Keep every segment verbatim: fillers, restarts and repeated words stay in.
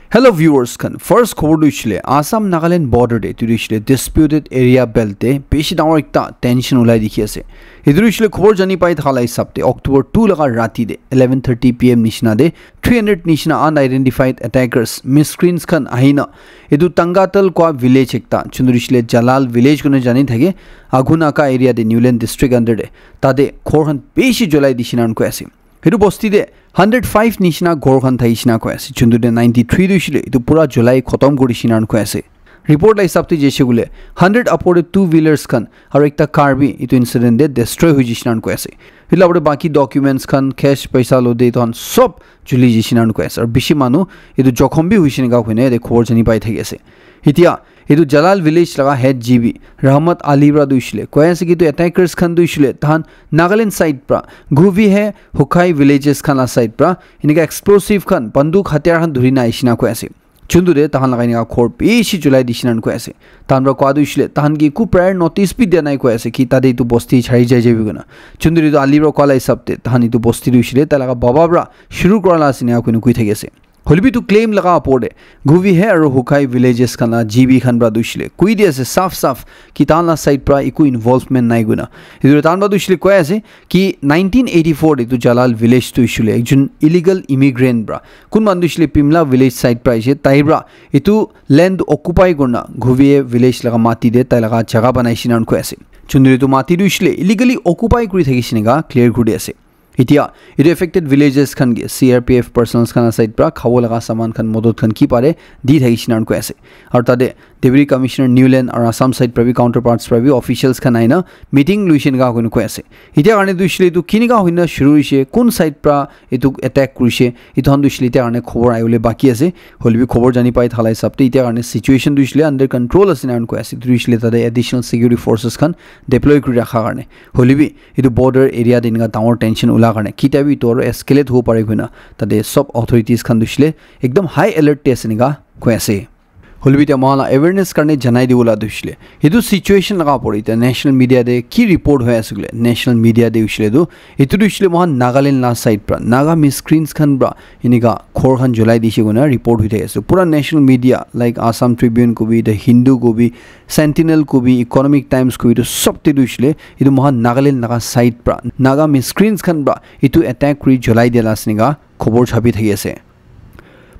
Hello viewers khan, first khobor tu hoishile Assam Nagaland border te tu hoishile disputed area belt te bishi dangor ekta tension ulai dikhi ase. Etu tu hoishile khobor jani pai thaka la hisab te October two laga rati te eleven thirty p m nishina te three hundred nishina unidentified attackers miscreants khan ahina etu Tangatal kwa village ekta chundu hoishile Jalal village kone jani thake Agunaka area te Newland district under te tate ghor khan bishi jolai dishina koi ase. Hitu bosti te hundred five nishina ghor khan thaishina koi ase. Chundu te ninety three tu hoishile etu pura jolai khotom kuri shina koi ase. Report la hisab te jaise koile hundred upor te two wheelers khan aru ekta car bi etu incident te destroy hoi jishina koi ase. Hitu la upor te baki documents khan, cash paisa lode etu khan sob juli jishina koi ase. Aru bishi manu etu jokhom bi hoishe nika koine yate khobor jani pai thaki ase. Hitia etu Jalal village laga head G B Rahmat Ali pra tu hoishile koi ase ki tu attackers khan tu hoishile tahan Nagaland side pra Guvi he Hukai villages khan la side pra enika explosive khan banduk hatiyar khan dhuri na aishina koi ase. Chundu de tahan laga enika ghor bishi julai dishina koi ase. Tahan pra koa tu hoishile tahan ki eku prior notice bi dia nai koi ase ki tate etu bosti chari jai jai bi koi na. Chundu de tu Ali pra koa la hisab te tahan etu bosti tu hoishile tai laga baba pra shuru kura la ase enika koi na koi thaki ase. Hoilebi tu claim laga opor te Guvi he aru Hukai villages khan la G B khan pra tu hoishile koi di ase saf saf ki tahan la side pra eku involvement nai koi na. Etu tahan pra tu hoishile koi ase ki nineteen eighty four te tu Jalal village tu hoishile ekjon illegal immigrant pra kun manu tu hoishile Pimla village side pra aise tai pra etu land occupy kurna Guvi village laga mati te tai laga jaga banai shina koi ase. Chundu de tu mati tu hoishile illegally occupy kuri thaki shina clear kuri di ase. Etia etu affected villages khan ke C R P F personnels khan la side pra khabo laga saman khan modot khan ki pare di thaki shina koi ase. Aru tate Deputy Commissioner Newland aru Assam side pra bi counterparts pra bi officials khan aina meeting luishe nika koi na koi ase. Etia karne tu hoishile etu kinika hoina shuru hoishe, kun side pra etu attack kurishe, etu khan tu hoishile etia karne khobor ahi bole baki ase. Hoilebi khobor jani pai thala hisab te etia karne situation tu hoishile under control ase ena koi ase. Etu tu hoishile tate additional security forces khan deploy kuri rakha karne. Hoilebi etu border area te enika dangor tension ula karne kitia bi etu aru escalate hobo pare koina tate sob authorities khan tu hoishile ekdam high alert te ase enika koi ase. Hoilebi etia moikhan la awareness karne janai dibo la tu hoishile etu situation laga opor te etia national media te ki report hoi ase koile national media te hoishile tu etu tu hoishile moikhan Nagaland la side pra Naga miscreants khan pra enika ghor khan julai dishe koina report hoi thaki ase. Pura national media like Assam Tribune kobi, The Hindu kobi, Sentinel kobi, Economic Times kobi tu sob te tu hoishile etu moikhan Nagaland laga side pra Naga miscreants khan pra etu attack kuri julai dia la ase enika khobor chapi thaki ase.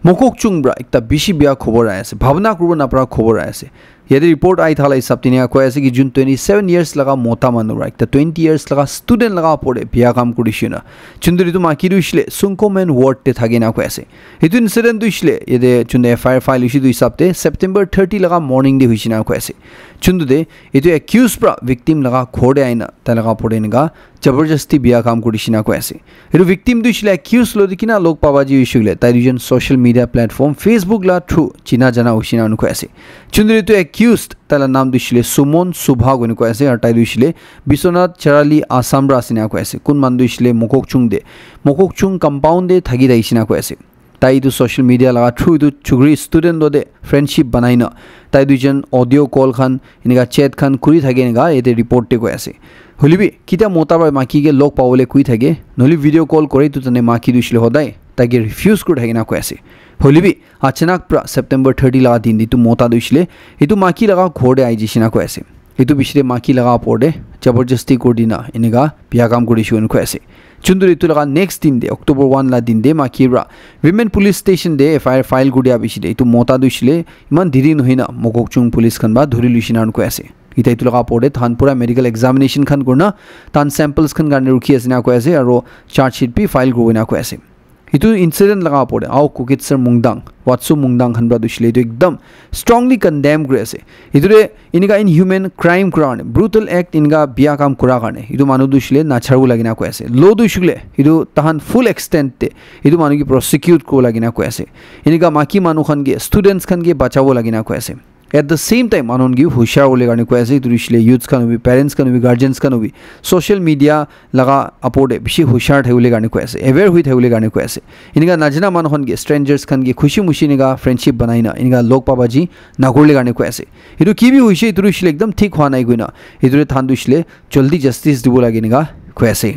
Mokokchung pra ekta bishi bia khobor ahi ase, bhabna kuribo napara khobor ahi ase. Yate report ahi thala hisab te enika koi ase ki jun twenty seven years laga mota manu pra ekta twenty years laga student laga opor te bia kam kurishe na. Chundu de tu maiki tu hoishile Sungkomen ward te thake na koi ase. Etu incident tu hoishile yate chundu F I R file hoishe tu hisab te September thirty laga morning te hoishe na koi ase. Chundu de etu accused pra victim laga ghor te aina tai laga opor te enika jabardasti bia kam kurishe na koi ase. Etu victim tu hoishile accused lo dikhi na log paba ji hoishe koile tai duijon social media platform Facebook la through china jana hoishe na koi ase. Chundu de tu accused tai la naam tu hoishile Sumon Subha koi na koi ase aru tai tu hoishile Biswanath Charali Assam pra ase na koi ase. Kun manu tu hoishile Mokokchung te Mokokchung compound te thaki thaki shina koi ase. Tai etu social media laga through etu chukri student lo te friendship banai na tai duijon audio call khan enika chat khan kuri thake enika yate report te koi ase. Hoilebi kitia mota pra maiki ke log pabole koi thake nohole video call kore tu tane maiki tu hoishile hodai tai ke refuse kuri thake na koi ase. Hoilebi achanak pra September thirty laga din te etu mota tu hoishile etu maiki laga ghor te ahi jai shina koi ase. Etu bishi te maiki laga opor te jabardasti kuri dina enika bia kam kurishe koina koi ase. Chundu de etu laga next din de October one la din de maiki pra Women Police Station de F I R file kuri dia bishi de etu mota tu hoishile eman diri nohoi na Mokokchung police khan pra dhuri luishe na koi ase. Etia etu laga opor te tahan pura medical examination khan kurina tahan samples khan karne rukhi ase na koi ase aru charge sheet bi file kuribo na koi ase. Etu incident laga opor te Ao Kokitser Mungdang, Watsu Mungdang khan pra tu hoishile etu ekdam strongly condemn kuri ase. Etu te enika inhuman crime kura karne, brutal act enika bia kam kura karne etu manu tu hoishile nacharibo lage na koi ase. Law tu hoishile etu tahan full extent te etu manu ke prosecute kuribo lage na koi ase. Enika maiki manu khan ke, students khan ke bachabo lage na koi ase. At the same time manu khan ke bi hushiar hobole karne koi ase. Etu hoishile youths khan hobi, parents khan hobi, guardians khan hobi, social media laga opor te bishi hushiar thakibole karne koi ase, aware hoi thakibole karne koi ase. Enika najana manu khan ke, strangers khan ke khushi mushi enika friendship banai na enika log paba ji nakuribole karne koi ase. Etu ki bi hoishe etu hoishile ekdam thik hua nai koina etu te tahan tu hoishile jaldi justice dibo lage enika koi ase.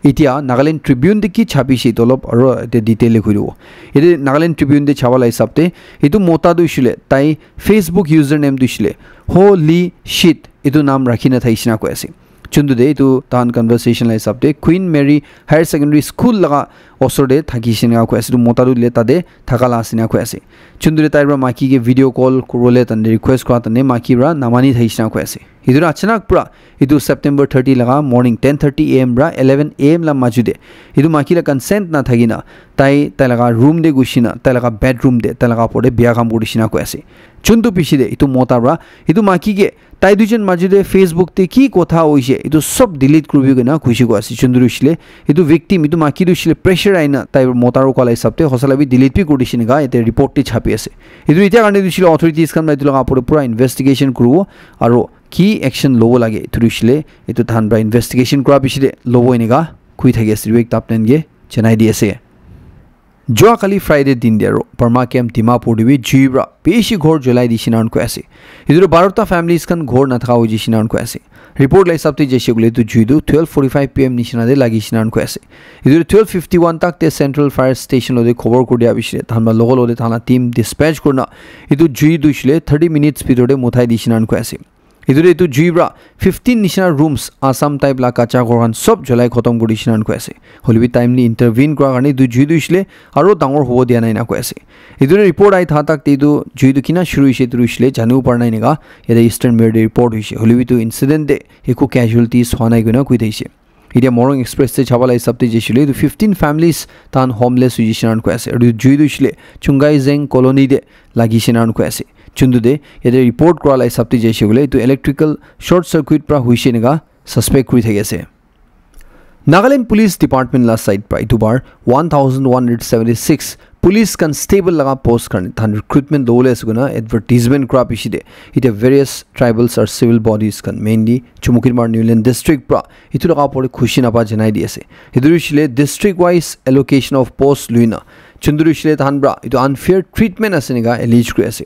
Etia Nagaland Tribune te ki chapi she etu olop aro ete detail te koi dibo. Ete Nagaland Tribune te chaba la hisab te etu mota tu hoishe le tai Facebook username tu hoishe le Holy Shit etu naam rakhi na thakishe na koi ase. Chuntu te etu tahan conversation la hisab te Queen Mary Higher Secondary School laga osor te thakishe na koi ase. Etu mota tu le tate thaka la ase na koi ase. Chuntu te tai pra maki ke video call kuribole tante request kura tante maki pra namani thakishe na koi ase. Etu tu achanak pra etu September thirty laga morning ten thirty a m pra eleven a m la maju te etu maki la consent na thaki na tai tai laga room te gushi na tai laga bedroom te tai laga opor te biya kam kuri she na koi ase. Chuntu piche te etu mota pra etu maki ke tai duijon maju te Facebook te ki kotha hoishe etu sob delete kuribi koina khushi koi ase. Chuntu tu hoishe le etu victim etu maki tu hoishe le pressure aina tai mota aro koa la hisab te hosa la bi delete bi kuri dishe enika ete report te chapi ase. Etu etia karne tu hoishe le authorities khan pra etu laga opor te pura investigation kuribo aro ki action lobo lage etu tu hoishe le etu tahan pra investigation kura piche te lobo enika koi thaki ase. Etu ekta update ke janai di ase. Jua kali Friday din te aro Burma camp Dimapur te bi jui pra bishi ghor jolai dishe na koi ase. Etu tu barota families khan ghor nathaka hoi jishe na koi ase. Report la hisab te jaise koile etu jui tu twelve forty-five p m nishina te lagi she na koi ase. Etu tu twelve fifty-one tak te Central Fire Station lo te khobor kuri dia piche tahan pra logo lo te tahan la team dispatch kurina etu jui tu hoishe le thirty minutes bitor te muthai dishe na koi ase. Etu te etu jui pra fifteen nishina rooms Assam type la kacha ghor khan sob jolai khotom kuri dishe na koi ase. Hoile bi timely intervene kura karne etu jui tu hoishe le aro dangor hobo dia nai na koi ase. Etu te report ahi tha tak te etu jui tu kina shuru hoishe etu tu hoishe le janibo para nai enika yate Eastern Mirror te report hoishe. Hoile bi etu incident te eku casualties hwa nai koina koi thakishe. Etia Morung Express te chaba la hisab te jaise le etu fifteen families tahan homeless hoi jishe na koi ase. Aru jui tu hoishe le Chungai Zeng colony te lagi she na koi ase. Chuntu te yate report kura la hisab te jaise koile etu electrical short circuit pra hoishe enika suspect kuri thaki ase. Nagaland Police Department la side pra etu bar one thousand one hundred seventy-six police constable laga post karne tahan recruitment lobole ase koina advertisement kura piche te etia various tribals or civil bodies khan mainly Chumukidmar Newland district pra etu laga opor te khushi napa janai di ase. Etu hoishe le district wise allocation of post luina chuntu hoishe le tahan pra etu unfair treatment ase enika allege kuri ase.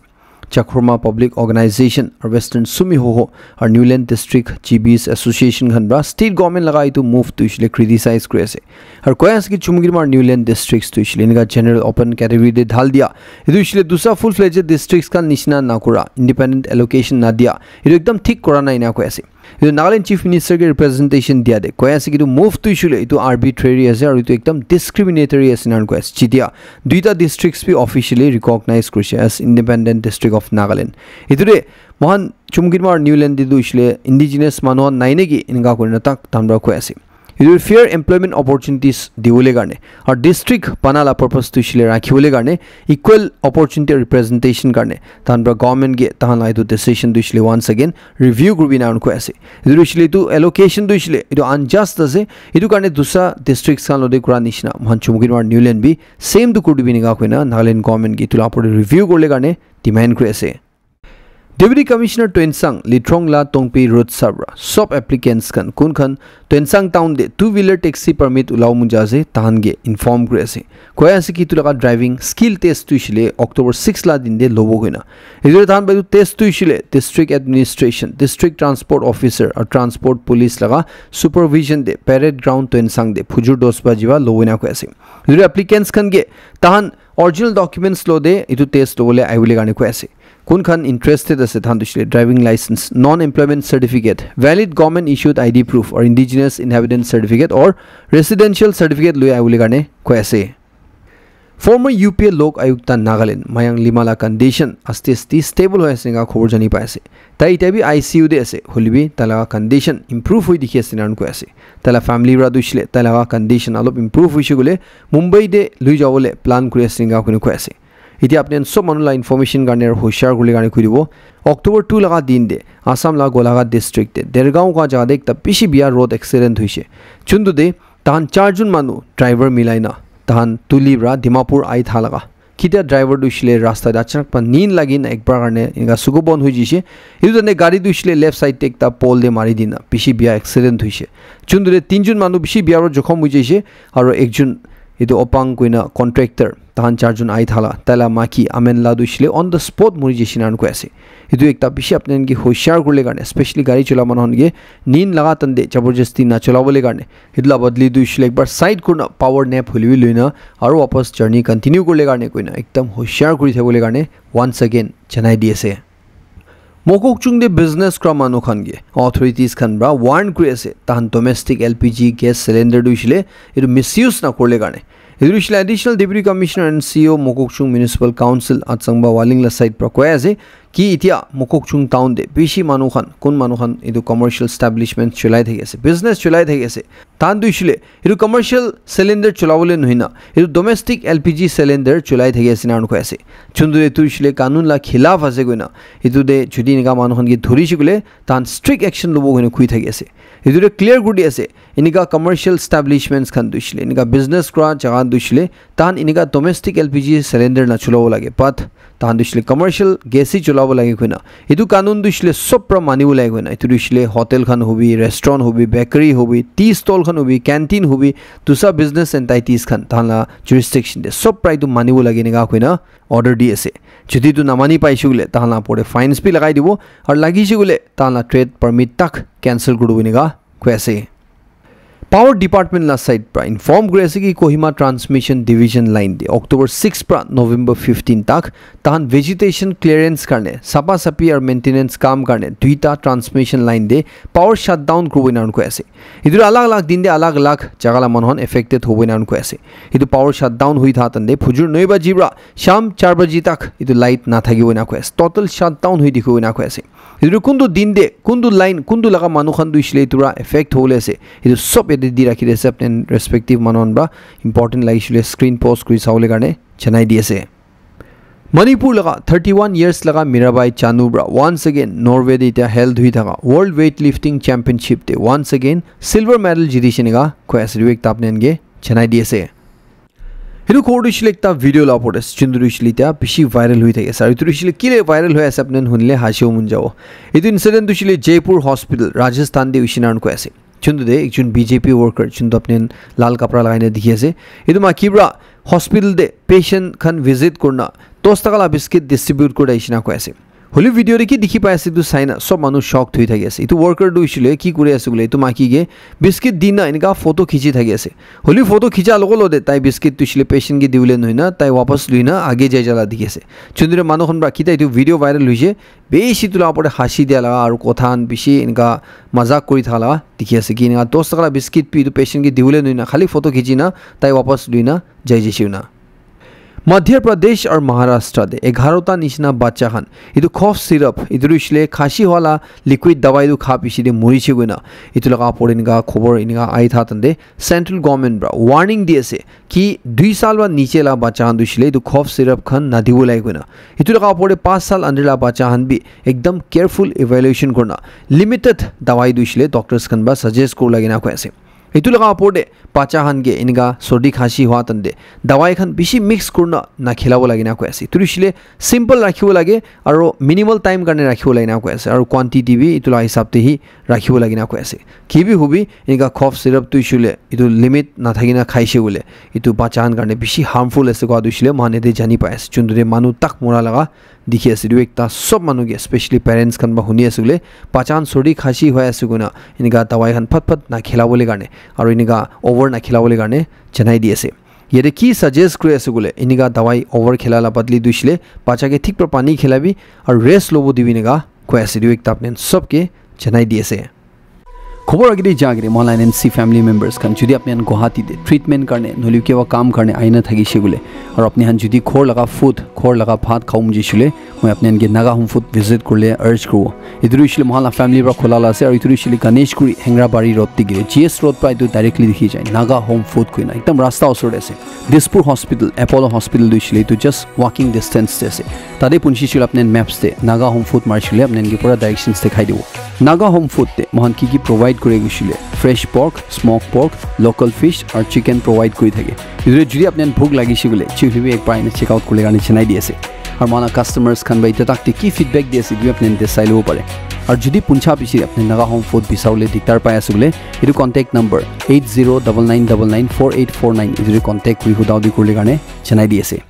Chakhurma Public Organization or Western Sumi Hoho or Newland District G Bs Association khan pra state government laga etu move tu hoishe le criticize kuri ase. Aru koi ase ki Chumukidmar Newland Districts tu hoishe le enika general open category te dhal dia. Etu hoishe le dusra full fledged districts khan nishina nakura, independent allocation nadia. Etu ekdam thik kura nai ena koi ase. Etu Nagaland Chief Minister ke representation dia te koi ase ki etu move tu hoishe le etu arbitrary ase aru etu ekdam discriminatory ase ena koi ase. Jetia duita districts bi officially recognize kurishe as Independent District of Nagaland. Etu te moikhan Chumukidmar Newland te tu hoishe le indigenous manu khan nai neki enika kurina tak tahan pra koi ase. Etu fair employment opportunities dibole karne aru district bana la purpose tu hoishe le rakhibole karne equal opportunity representation karne tahan pra government ke tahan la etu decision tu hoishe le once again review kuribi ena koi ase. Etu hoishe le etu allocation tu hoishe le etu unjust ase. Etu karne dusra districts khan lo te kura nishina moikhan Chumukidmar Newland bi same tu kuri dibi enika koina Nagaland government ke etu la opor te review kuribole karne demand kuri ase. Deputy Commissioner Tuensang Litrong la Tongpi Road Sabra sob applicants khan kun khan Tuensang town te two wheeler taxi permit ulabo mon jai ase tahan ke inform kuri ase. Koi ase ki etu laga driving skill test tu hoishe le October six la din te lobo koina. Etu tahan pra etu test tu hoishe le district administration, district transport officer aru transport police laga supervision te parade ground Tuensang te phujur dos baji pra lobo ena koi ase. Etu applicants khan ke tahan original documents lo te etu test lobole ahibole karne koi ase. Kun khan interested ase tahan tu hoishe le driving license, non employment certificate, valid government issued I D proof or indigenous inhabitant certificate or residential certificate loi ahibole karne koi ase. Former U P A Lok Ayukta Nagaland Mayang Lima la condition aste aste stable hoi ase enika khobor jani pai ase. Tai etia bi I C U te ase, hoile bi tai laga condition improve hoi dikhi ase ena koi ase. Tai la family pra tu hoishe le tai laga condition olop improve hoishe koile Mumbai te loi jabole plan kuri ase enika koina koi ase. Etia apni khan sob manu la information karne aru hoshiar kuribole karne koi dibo. October two laga din te Assam la Golaghat district te Dergaon koi jaga te ekta bishi biya road accident hoishe. Chuntu te tahan charjon manu driver milai na tahan Tuli pra Dimapur ahi tha laga. Ketia driver tu hoishe le rasta te achanak pra neen lagi na ekbar karne enika suku bon hoi jishe. Etu tane gari tu hoishe le left side te ekta pole te mari dina bishi biya accident hoishe. Chuntu te tinjon manu bishi biya pra jokhom hoi jaishe aru ekjon etu Opang koina contractor, tahan charjon ahi thala, taila maki Amen la tu hoishile on the spot muri jaise na koi ase. Etu ekta bishi apni khan ke hoshiar kurle karne, especially gari chola manu khan ke nin laga tande jabardasti na chola bole karne, etu la badli tu hoishile ekbar side kurna power nap holi bi luina, aru wapas journey continue kurle karne koina ekdam hoshiar kuri thabole karne once again janai di ase. Mokokchung te business kura manu khan ke authorities khan pra warn kuri ase, tahan domestic L P G gas cylinder tu hoishile etu misuse na kurle karne. Etu hoishile Additional Deputy Commissioner and C E O Mokokchung Municipal Council Atsangba Waling la side pra koi ase ki etia Mokokchung town te bishi manu khan, kun manu khan etu commercial establishment cholai thaki ase, business cholai thaki ase. Tahan tu hoishile etu commercial cylinder cholabole nohoi na, etu domestic L P G cylinder cholai thaki ase na koi ase. Chundu etu hoishile kanun la khilaf ase koina, etu te jodi enika manu khan ke dhuri shikule, tahan strict action lobo koina koi thaki ase. Etu te clear kuri di ase, enika commercial establishments khan tu hoishile, enika business kura jaga tu hoishile, tahan enika domestic L P G cylinder na cholabo lage, but tahan tu hoishile commercial gas hi cholabo lage koina. Etu kanun tu hoishile sob pra mani bo lage koina. Etu tu hoishile hotel khan hobi, restaurant hobi, bakery hobi, tea stall khan hobi, canteen hobi, dusra business entities khan, tahan la jurisdiction te sob pra etu mani bo lage enika koina order di ase. Jodi tu namani paishe koile, tahan la opor te fines bi lagai dibo, aru lagise koile, tahan la trade permit tak cancel kuri dibo enika koi ase. Power Department la side pra inform kuri ase ki Kohima Transmission Division line te October six pra November fifteen tak tahan vegetation clearance karne, sapa sapi aru maintenance kam karne duita transmission line te power shutdown kuribo enika koi ase. Etu alag alag din te alag alag jaga la manu khan affected hobo enika koi ase. Etu power shutdown hoi tha tande phujur noi baji pra sham char baji tak etu light na thakibo enika koi ase. Total shutdown hoi dikhibo enika koi ase. Etu kuntu din te, kuntu line, kuntu laga manu khan tu hoishile etu para effect hobole ase. Etu sob yate di rakhi di ase, apni khan respective manu khan para important lagishile screen pause kuri sabole karne janai di ase. Manipur laga thirty-one years laga Mirabai Chanu para once again Norway te itya held hui thaka World Weightlifting Championship te once again silver medal jiti shiniga koi ase. Etu ekta apni khan ke janai di ase. Etu khobor tu hoishe le ekta video la opor te ase, juntu tu hoishe le etya bishi viral hoi thaki ase. Aru etu tu hoishe le kile viral hoi ase apni khan hunile hasibo mon jabo. Etu incident tu hoishe le Jaipur Hospital, Rajasthan te hoishe na koi ase. Juntu te ekjon B J P worker, juntu apni khan lal kapra lagai na dikhi ase. Etu maiki para hospital te patient khan visit kurina dos taka la biscuit distribute kuri ahishe na koi ase. Hoile video te ki dikhi pai ase, etu sai na sob manu shock hoi thaki ase. Etu worker tu hoishe le ki kuri ase koile, etu maiki ke biscuit di na enika photo khichi thaki ase. Hoile photo khicha logo logo te tai biscuit tu hoishe le patient ke dibole nohoi na tai wapas lui na age jai jala dikhi ase. Juntu te manu khan para kita etu video viral hoishe, bishi etu la opor te hasi dia laga aru kotha khan bishi enika mazak kuri thala dikhi ase. Ki enika dos taka la biscuit bi etu patient ke dibole nohoi na khali photo khichi na tai wapas lui na jai jaishe na. Madhya Pradesh aru Maharashtra te egharo ta nishina bacha khan etu cough syrup, etu tu hoishe le khasi wala liquid dawai tu kha piche te morishe koina etu laga opor te enika khobor enika ahi tha tante central government para warning di ase ki dui saal para niche la bacha khan tu hoishe le etu cough syrup khan nadibo lage koina. Etu laga opor te panch saal under la bacha khan bi ekdam careful evaluation kurina limited dawai tu hoishe le doctors khan para suggest kuri lage na koi ase. Etu laga opor te bacha khan ke enika sordi khasi hua tante dawai khan bishi mix kurina na khilabo lage na koi ase. Etu tu hoishe le simple rakhibo lage aru minimal time karne rakhibo lage na koi ase. Aru quantity bi etu la hisab te hi rakhibo lage na koi ase. Ki bi hobi enika cough syrup tu hoishe le etu limit na thaki na khaishe koile etu bacha khan karne bishi harmful ase koa tu hoishe le moikhan yate jani pai ase. Juntu te manu tak mora laga dikhi ase. Etu ekta sob manu ke, especially parents khan para huni ase koile, bacha khan sordi khasi hoi ase koina enika dawai khan phat phat na khilabole karne aru enika over na khilabole karne janai di ase. Yate ki suggest kuri ase koile, enika dawai over khila la badli tu hoishe le bacha ke thik para pani khilabi aru rest lobo dibi enika koi ase. Etu ekta apni khan sob ke janai di ase. Khobor agete ja agete moikhan la N N C family members khan jodi apni khan Guwahati te treatment karne nohole kiba kam karne aina thakishe koile aru apni khan jodi ghor laga food, ghor laga bhat khabo mujishe koile, moi apni khan ke Naga Home Food visit kurle urge kuribo. Etu tu hoishe le moikhan la family para khola la ase aru etu tu hoishe le Ganeshguri Hengrabari road te gire, G S road para etu directly dikhi jai Naga Home Food koina ekdam rasta osor te ase. Dispur Hospital, Apollo Hospital tu hoishe le etu just walking distance te ase. Tate punchi shile apni khan maps te Naga Home Food mari shile apni khan ke pura directions dikhai dibo. Naga Home Food te moikhan ki ki provide kure koishe le fresh pork, smoke pork, local fish aru chicken provide kuri thake. Etu te jodi apni khan bhuk lagishe koile chihli bi ek bar ena check out kurle karne janai di ase. Aru moikhan la customers khan para etia tak te ki feedback di ase, etu bi apni khan te sai lobo pare. Aru jodi puncha bishi apni Naga Home Food bisabole diktar pai ase bole, etu contact number eight zero double nine double nine four eight four nine, etu te contact kuri huda hudi kuribole karne janai di ase.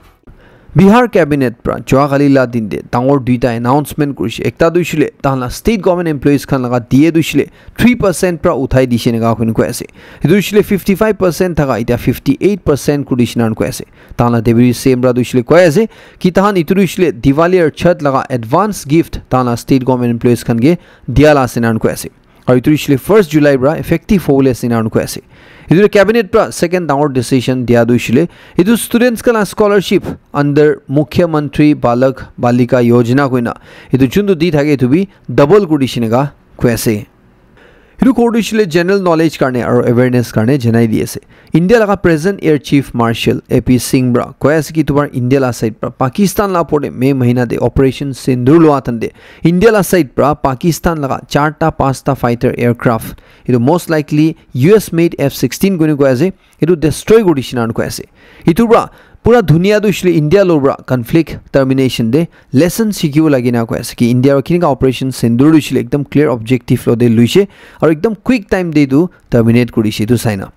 Bihar cabinet para joa kali la din te dangor duita announcement kurishe. Ekta tu hoishile tahan la state government employees khan laga D A tu hoishile three percent para uthai dishe enika koi ase. Etu hoishile fifty five percent thaka etia fifty eight percent kuri dishe enika koi ase. Tahan la deputy C M para tu hoishile koi ase ki tahan etu tu hoishile Diwali aru Chhath laga advance gift tahan la state government employees khan ke dia la ase enika koi ase. Aru etu hoishile first July para effective hobole ase enika koi ase. Etu cabinet para second dangor decision dia tu hoishile etu students khan la scholarship under Mukhyamantri Balak Balika Yojana koina etu juntu di thake etu bi double kuri dishe enika koi ase. Etu kor tu hoishile general knowledge karne aru awareness karne janai di ase. India laga present Air Chief Marshal A P Singh para koi ase ki etu para India la side para Pakistan la opor te May mahina te Operation Sindoor lua time te India la side para Pakistan laga charta pasta fighter aircraft, etu most likely U S made F sixteen koina koi ase, etu destroy kuri dishe enika koi ase. Etu para pura dunia tu hoishile India lou para conflict termination te lesson shikibo lage enika koi ase ki India para kenika Operation Sindoor tu hoishile ekdam clear objective lou te luishe aru ekdam quick time te etu terminate kuri dishe etu sai na.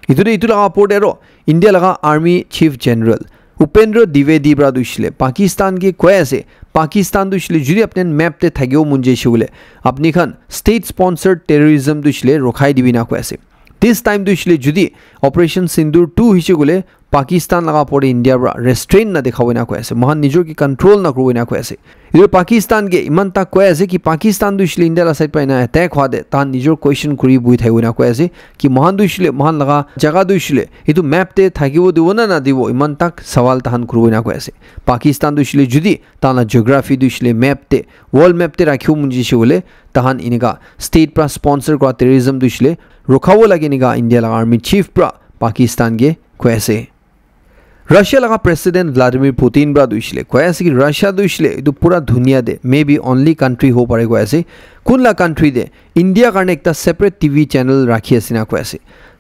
Etu te etu laga opor te aru India laga Army Chief General Upendra Dwivedi para tu hoishile Pakistan ke koi ase, Pakistan tu hoishile jodi apni khan map te thakibo mon jaise bole apni khan state sponsored terrorism tu hoishile rokhai dibi enika koi ase. This time tu hoishile jodi Operation Sindoor two hoise koile Pakistan laga opor te India para restraint na dekhabo enika koi ase, moikhan nijor ke control na kuribo enika koi ase. Etu Pakistan ke iman tak koi ase ki Pakistan tu hoishile India la side para ena attack hua te tahan nijor question kuri buhi thakibo enika koi ase ki moikhan tu hoishile moikhan laga jaga tu hoishile etu map te thakibo dibo na nadibo, iman tak sawal tahan kuribo enika koi ase. Pakistan tu hoishile jodi tahan la geography tu hoishile map te, world map te rakhibo mon jaise bole tahan enika state para sponsor kura terrorism tu hoishile rokhabo lage enika India laga Army Chief para Pakistan ke koi ase. Russia laga President Vladimir Putin para tu hoishile koi ase ki Russia tu hoishile etu pura dunia te maybe only country hobo pare koi ase kun la country te India karne ekta separate T V channel rakhi ase enika koi ase.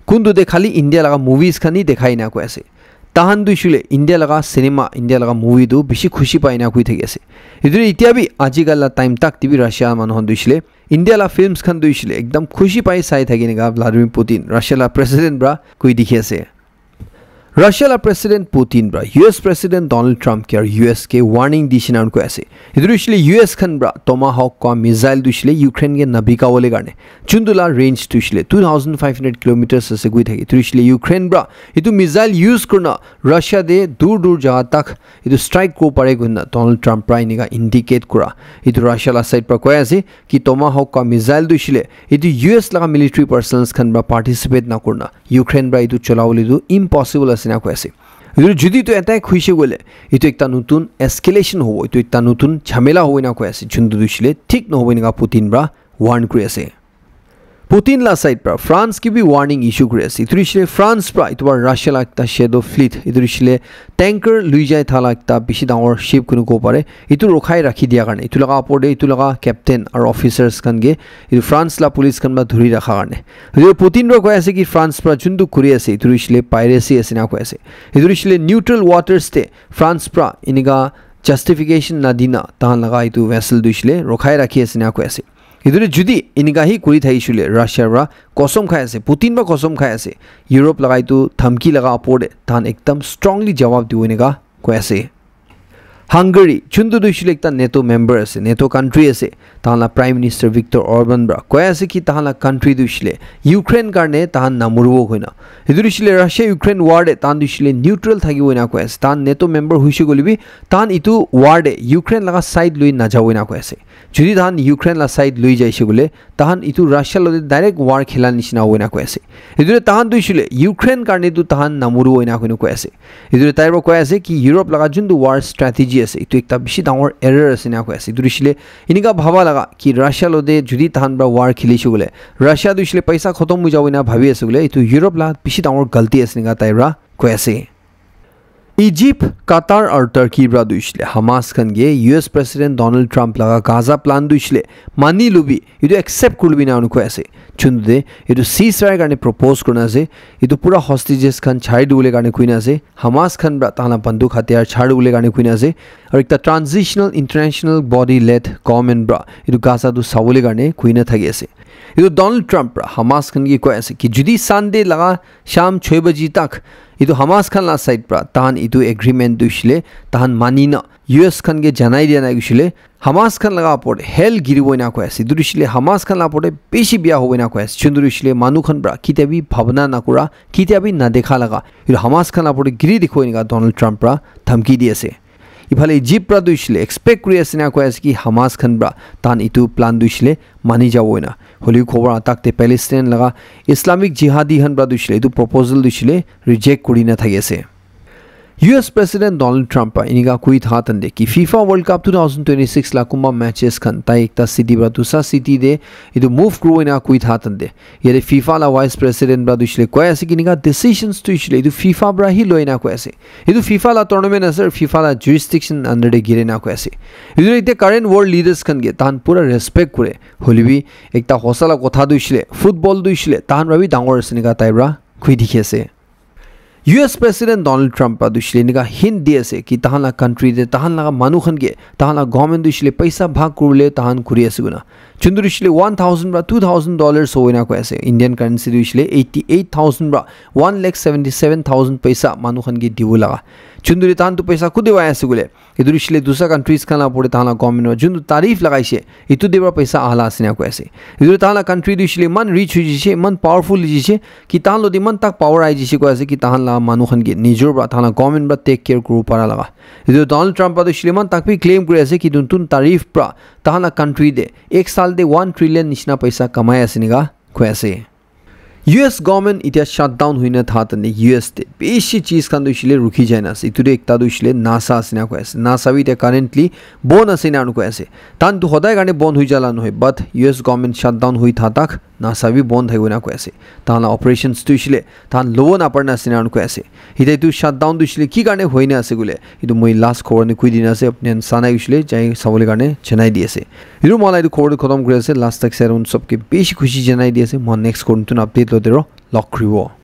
Kuntu te khali India laga movies khan hi dekhai enika koi ase. Tahan tu hoishile India laga cinema, India laga movie tu bishi khushi pai enika koi thaki ase. Etu etia bi aji kal la time tak te bi Russia manu khan tu hoishile India la films khan tu hoishile ekdam khushi pai sai thaki enika Vladimir Putin, Russia la president para koi dikhi ase. Russia la President Putin para U S President Donald Trump ke aru U S ke warning dishe enika koi ase. Etu tu hoishile U S khan para Tomahawk kua missile tu hoishile Ukraine ke nabika bole karne. Juntu la range tu hoishile two thousand five hundred kilometers ase koi thake. Etu tu hoishile Ukraine para etu missile use kurina Russia te dur dur jaga tak etu strike kuribo pare koina Donald Trump para enika indicate kura. Etu Russia la side para koi ase ki Tomahawk kua missile tu hoishile etu U S laga military personnel khan para participate na kurina Ukraine para etu cholabole tu impossible ase enika koi ase. Etu jodi etu attack hoise koile etu ekta notun escalation hobo, etu ekta notun jhamela hobo enika koi ase, juntu tu hoishile thik nohobo enika Putin para warn kuri ase. Putin la side para France ke bi warning issue kuri ase. Etu hoishile France para etu para Russia la ekta shadow fleet, etu hoishile tanker lui jai thala ekta bishi dangor ship kunu kobo pare. Etu rokhai rakhi dia karne, etu laga opor te etu laga captain aru officers khan ke etu France la police khan para dhuri rakha karne. Etu Putin para koi ase ki France para juntu kuri ase, etu hoishile piracy ase enika koi ase. Etu hoishile neutral waters te France para enika justification na dina tahan laga etu vessel tu hoishile rokhai rakhi ase enika koi ase. Etu te jodi enika hi kuri thakishe koile Russia para kosom khai ase, Putin para kosom khai ase. Europe laga etu dhamki laga opor te tahan ekdam strongly jawab dibo enika koi ase. Hungary, juntu tu hoishile ekta NATO member ase, NATO country ase, tahan la Prime Minister Viktor Orban para koi ase ki tahan la country tu hoishile Ukraine karne tahan namuribo koina. Etu tu hoishile Russia Ukraine war te tahan tu hoishile neutral thakibo enika koi ase. Tahan NATO member hoise koile bi tahan etu war te Ukraine laga side lui najabo enika koi ase. Jodi tahan Ukraine la side lui jaise koile tahan etu Russia lote direct war khela nishina hobo enika koi ase. Etu te tahan tu hoishile Ukraine karne tu tahan namuribo enika koina koi ase. Etu te tai para koi ase ki Europe laga juntu war strategy ase, etu ekta bishi dangor error ase enika koi ase. Etu hoishile enika bhaba laga ki Russia lote jodi tahan para war khelishe koile Russia tu hoishile paisa khotom hoi jabo enika bhabi ase koile etu Europe la bishi dangor galti ase enika tai para koi ase. Egypt, Qatar aru Turkey pra tu hoishe le Hamas khan ke U S President Donald Trump laga Gaza plan tu hoishe le mani lobi, etu accept kuri lobi ena koi ase. Chuntu de etu ceasefire karne propose kurina ase. Etu pura hostages khan chari dibole karne koina ase. Hamas khan pra tahan la banduk hatiyar chari dibole karne koina ase. Aru ekta transitional international body led government pra etu Gaza tu sabole karne koina thaki ase. Etu Donald Trump pra Hamas khan ke koi ase ki jodi Sunday laga sham choi baji tak etu Hamas khan la side pra tahan etu agreement tu hoishe le tahan mani na U S khan ke janai dia nai hoishe le Hamas khan laga opor te hell giribo ena koi ase. Etu tu hoishe le Hamas khan la opor te bishi bia hobo ena koi ase. Chuntu tu hoishe le manu khan pra kitia bi bhabna na kura, kitia bi na dekha laga etu Hamas khan la opor te giri dikhibo ena Donald Trump pra dhamki di ase. Iphale Egypt pra tu hoishe le expect kuri ase na koi ase ki Hamas khan pra tahan etu plan tu hoishe le mani jabo ena. Hoilebi khobor atak te Palestine laga Islamic Jihadi khan pra tu hoishe le etu proposal tu hoishe le reject kuri na thaki ase. U S President Donald Trump pra enika koi tha tande ki FIFA World Cup two thousand twenty-six la kumba matches khan tai ekta city pra dusa city te etu move kuribo ena koi tha tande yate FIFA la vice president pra tu hoishe le koi ase ki enika decisions tu hoishe le etu FIFA pra hi loi na koi ase. Etu FIFA la tournament ase aru FIFA la jurisdiction under te gire na koi ase. Etu ekta current world leaders khan ke tahan pura respect kure. Hoilebi ekta hosa la kotha tu hoishe le football tu hoishe le tahan pra bi dangor ase enika tai pra koi dikhi ase. U S President Donald Trump pra tu hoishe le enika hint di ase ki tahan la country te tahan laga manu khan ke tahan la government tu hoishe le paisa bhag kuribole tahan kuri ase koina. Chuntu tu hoishe le one thousand pra two thousand dollars hobo ena koi ase. Indian currency tu hoishe le eighty eight thousand pra one lakh seventy seven thousand paisa manu khan ke dibo laga. Chuntu tu tahan tu paisa kute pai ase koile etu tu hoishe le dusa countries khan la opor te tahan la government pra juntu tarif lagaishe etu te pra paisa ahala ase ena koi ase. Etu tu tahan la country tu hoishe le iman rich hoi jishe, iman powerful hoi jishe ki tahan lo te iman tak power ahi jishe koi ase ki tahan la manu khan ke nijor pra tahan la government pra take care kuribo para laga. Etu Donald Trump pra tu hoishe le iman tak bi claim kuri ase ki notun tarif pra tahan la country te ek saal te one trillion nishina paisa kamai ase enika koi ase. U S government etia shutdown hoina tha tande U S te bishi cheez khan tu hoishe le rukhi jai na ase. Etu te ekta tu hoishe le NASA ase ena koi ase. NASA bi etia currently bon ase ena koi ase. Tahan tu hodai karne bon hoi jala nohoi, but U S government shutdown hoi tha tak NASA bi bon thakibo ena koi ase. Tahan la operations tu hoishe le tahan lobo napare na ase ena koi ase. Etia etu shutdown tu hoishe le ki karne hoina ase koile etu moi last khobor ni koi dina ase, apni khan sa nai hoishe le jai sabole karne janai di ase. Etu moi la etu khobor tu khotom kuri ase, last tak sai sob ke bishi khushi janai di ase. Moi next khobor notun update lo te ro log kuribo.